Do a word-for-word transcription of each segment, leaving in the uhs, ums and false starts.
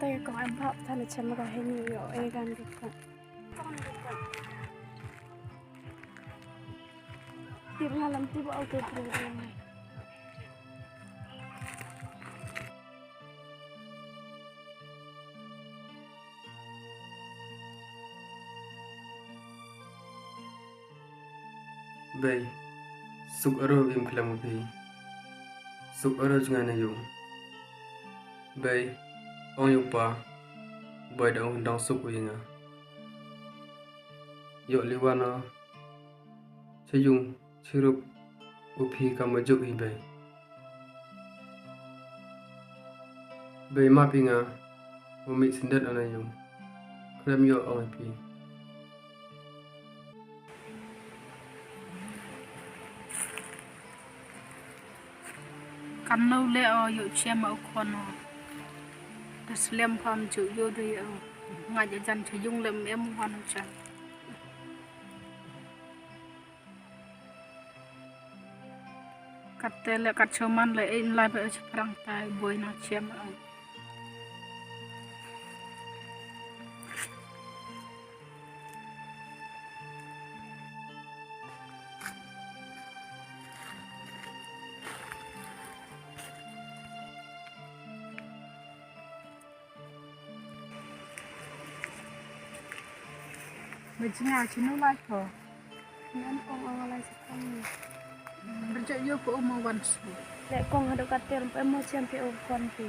Te ko em phap than chem ka hini yo e gan ki ko. Tip nga lam tip au te bru. Bei, suk aro bim klam u phi. Suk aro jngai na yung. Bei, ong yung pa. Bei da ong dang suk u yinga. Yok liwana. Cha yung, chirup, u phi ka ma juk i bei. Bei ma phi nga, u mi sindet ana yung. Krem yo ong i phi. Kan no le o yo chem o khon o. Te slem pham ju yo de o. Nga ja jan cha yung lem em hon cha. Kat te le kat choman le e lai ba cha prang tai boi na chem o. Ba jngai chinu lai ko. Ngan kong ong lai sa kong. Berjak yo ko mo wan su. Le kong hadu katel pe mo chem pe o kon pe.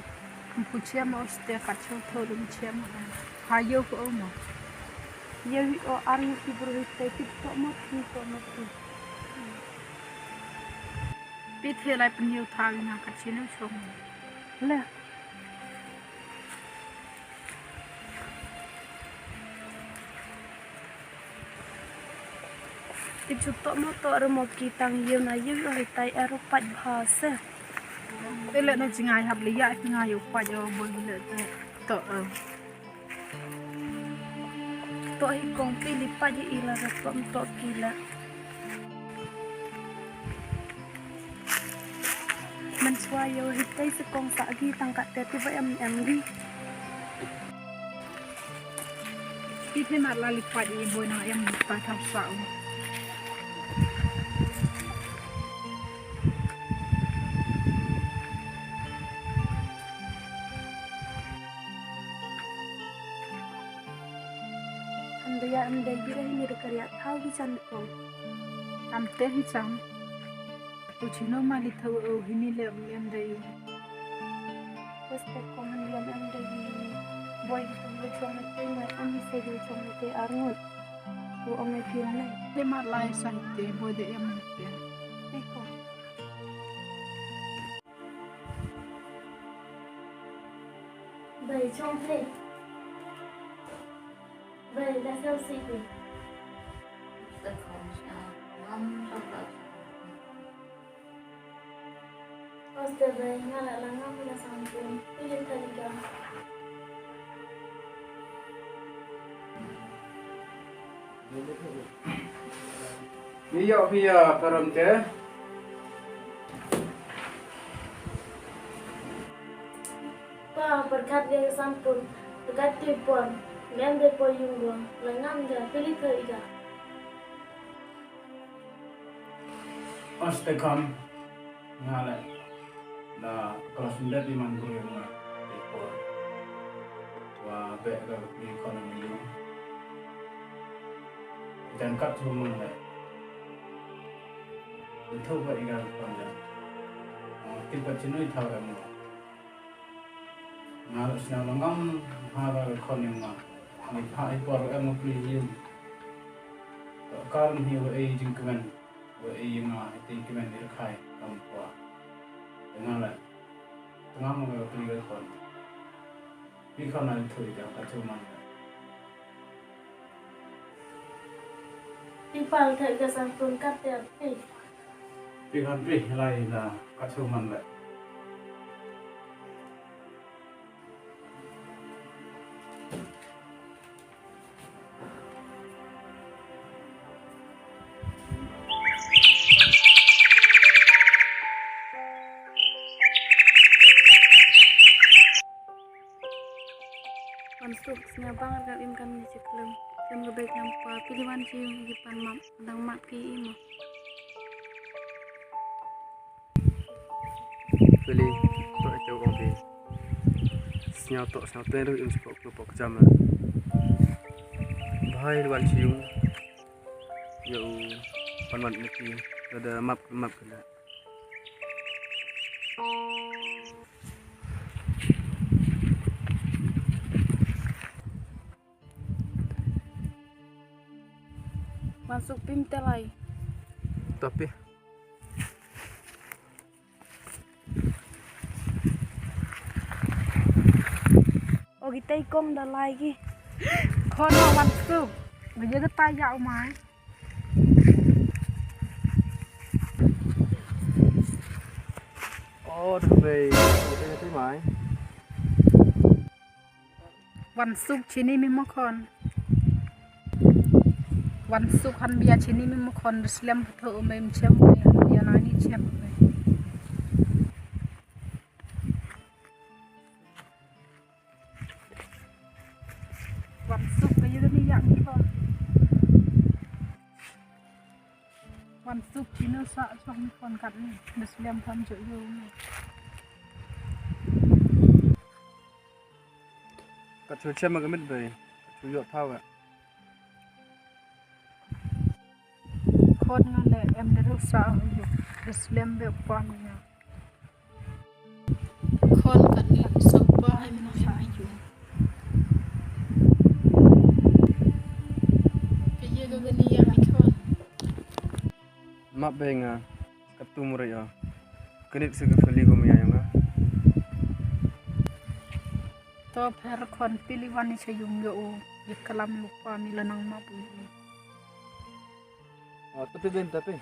Pu chem o ste ka chu tho dum chem. Ha yo ko mo. Yo o ar yo ki bru hi te tip to mo tip to mo tip. Pi the lai pynyoh thaw i nga ka chinu chong. Le. Ti chu to mo to ru mo ki tang yow na yow yow hi tai aru pait bha se. Te le na jngai hap le ya jngai yow pait yow bol le te to. To hi kong pili pait i la ra to to ki la. Mynswa yow hi tai se kong sa gi tang kat te ti ba em em gi. Ti te na la li pait i boi na em pa thap sa u. Am da ya am da gira hi ni da kariak thaw hi chan kong. Am te hi chan. U chino ma li thaw u hi ni le am em da i. Bas te kong am em em da i ni. Boi ki tum le chong le te ma am se le chong le te arngut. U ong le ti na le. Te ma lai sa hi te boi de em te. Te kong. Bai chong phe. Bai la sao si phe. Sa khon sa ngam sa ka. Oste bai nga la la ngam la sang phe. Pili thari ka. Ni yoh phi ya param te. Pa, pyrkhat ya ka sampun, pyrkhat tu i pon, mem de pon yung gua, la ngam da, pili tho i da. Oste khon. Nga le. Da klas ndet i man bru nga. I por. Wa be ka ni economy yung. Jan kat thu mang le. Thu ba i ga khon le. Ti pat chinui thaw em mo. Nga le sna ngam ha ba khon yung ma. Ni ha i por em mo pli yung. To kar ni wa e jingkmen. Wa e yung nga, e te kmen i rkhai, kam kwa. Nga le. Tengam nga pli ga khon. Pi khon na thui ka, ka chu man ka. Pi pal thai ka sang tun kat te pi. Pi khon pi lai la ka chu man le. Sñiaw bang rkap im kam ni chi khlem. Chem ka bek nam pa pili wan chi yung ki pan map, dang map ki i mo. Pili, to e to kong pili. Sñiaw to, sñiaw to, im chi pok, pok jam. Bhai wan chi yung. Yo, pan wan ni ki, da map, map kena. Masuk pim telai. Tapi. O ki tei kong da lai ki. Khon o wan suk. Ba ya ka tai ya o mai. O da bei. Tei mai. Wan suk chini mi mo khon. Wan suk han bia chini mi mo khon, da slem pha tho um em chem, han bia na ni chem. Wan suk ka yu ni yak ni khon. Wan suk chini sa chong mi khon kat ni, da slem pha jo yu ni. Kat chu chem ka mit bei, kat chu yoh thaw ka. Khon nga le em de ru sa hu yu, da slem be kwan nga. Khon kat ni sa pa hai mena sa yu. Ka ye ka ni ya mi khon. Map bei nga, katu muri o. Knit se ka fali ko mi ya nga. To pher khon pili wan ni cha yung yo o. Ye kalam lupa mi la nang map u. O, tapi ben tapi.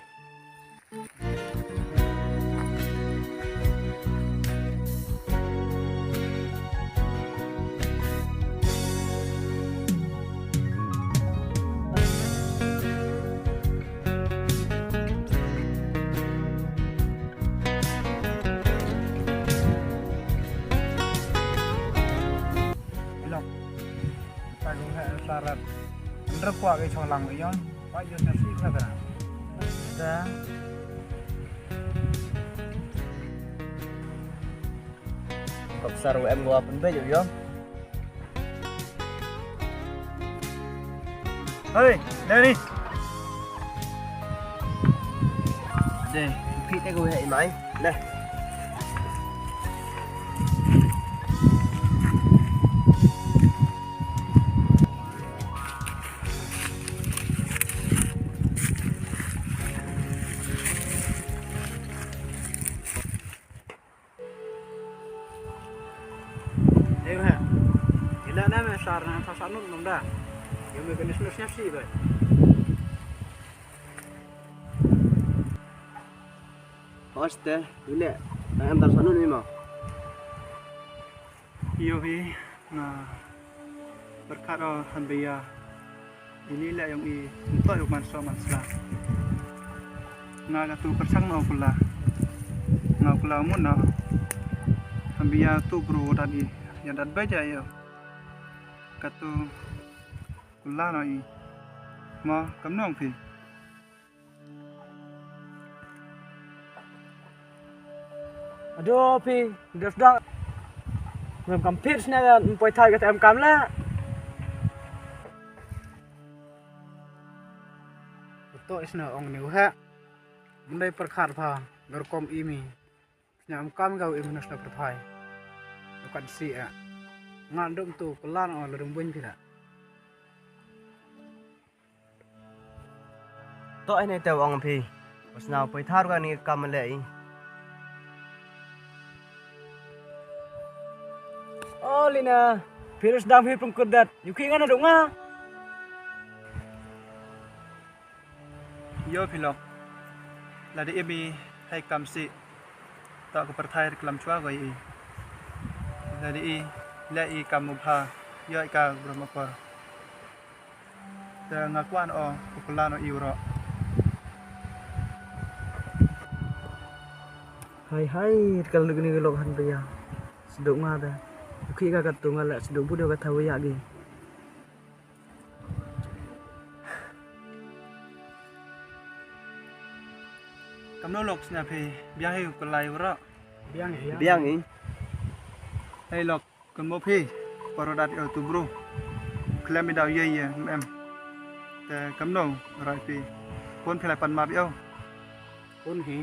Hello. Tagong ha sarat. Ndra kwah ka chong lang yong. Wa yu na si ka da. Da. Kop sar wa em wa pynbeit yong. Hei, Danny. De, phi te ko hei mai. Le. Em ha. Ila na me sar na sa sanut nom da. Yo me kene snu snya si ba. Hoste, ila na em dar sanut ni mo. Yo hi. Nga pyrkhat o hanbia ini le yong i, nto yong man so man sla. Nga ka tu pyrchang no kula. Nga kula mun no. Hanbia tu bru dat i, ya dat ba ja yo. Ka tu kula no i. Ma kam nong phi. Aduh, phi, gas dak. Ngam kam pit sne ya, mpoi thai ka em kam la. To isna ong ni ha. Mendai pyrkhat pha, ngar kom imi. Sñiaw em kam ka u em na sñiaw pyrthai. U kat si a. Nga dum tu klan o la dum buñ phi da. To ini te ong phi. Pas na poi thar ka ni kam le i. O Lina, phi rus dang phi pengkut dat. Yu ki nga na dum nga. Yo phi lok. Lada i mi hai kam si. Ta ka pyrthai klam chwa ko i. Lada i le i kam u bha. Yo i ka bro ma por. Te nga kwan o, ko klan o i uro. Hai hai, kal ni lok han baya. Sdok nga da. Ki ka ka tu nga le sdok bu de ka thaw ya gi. Kamno lok sñiaw phi, biang hi u klai u roh. Biang hi. Biang hi. Hei lok, kamno phi, paro dat yow tu bru. Khlem i daw ye ye, em em. Te kamno, rai phi. Phone phi lai pan map yow. Phone hi.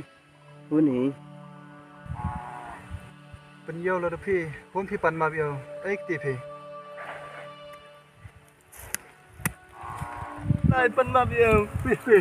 Phone hi. Pan yow lo da phi, phone phi pan map yow. Ai kti phi. Lai pan map yow. Phi, phi.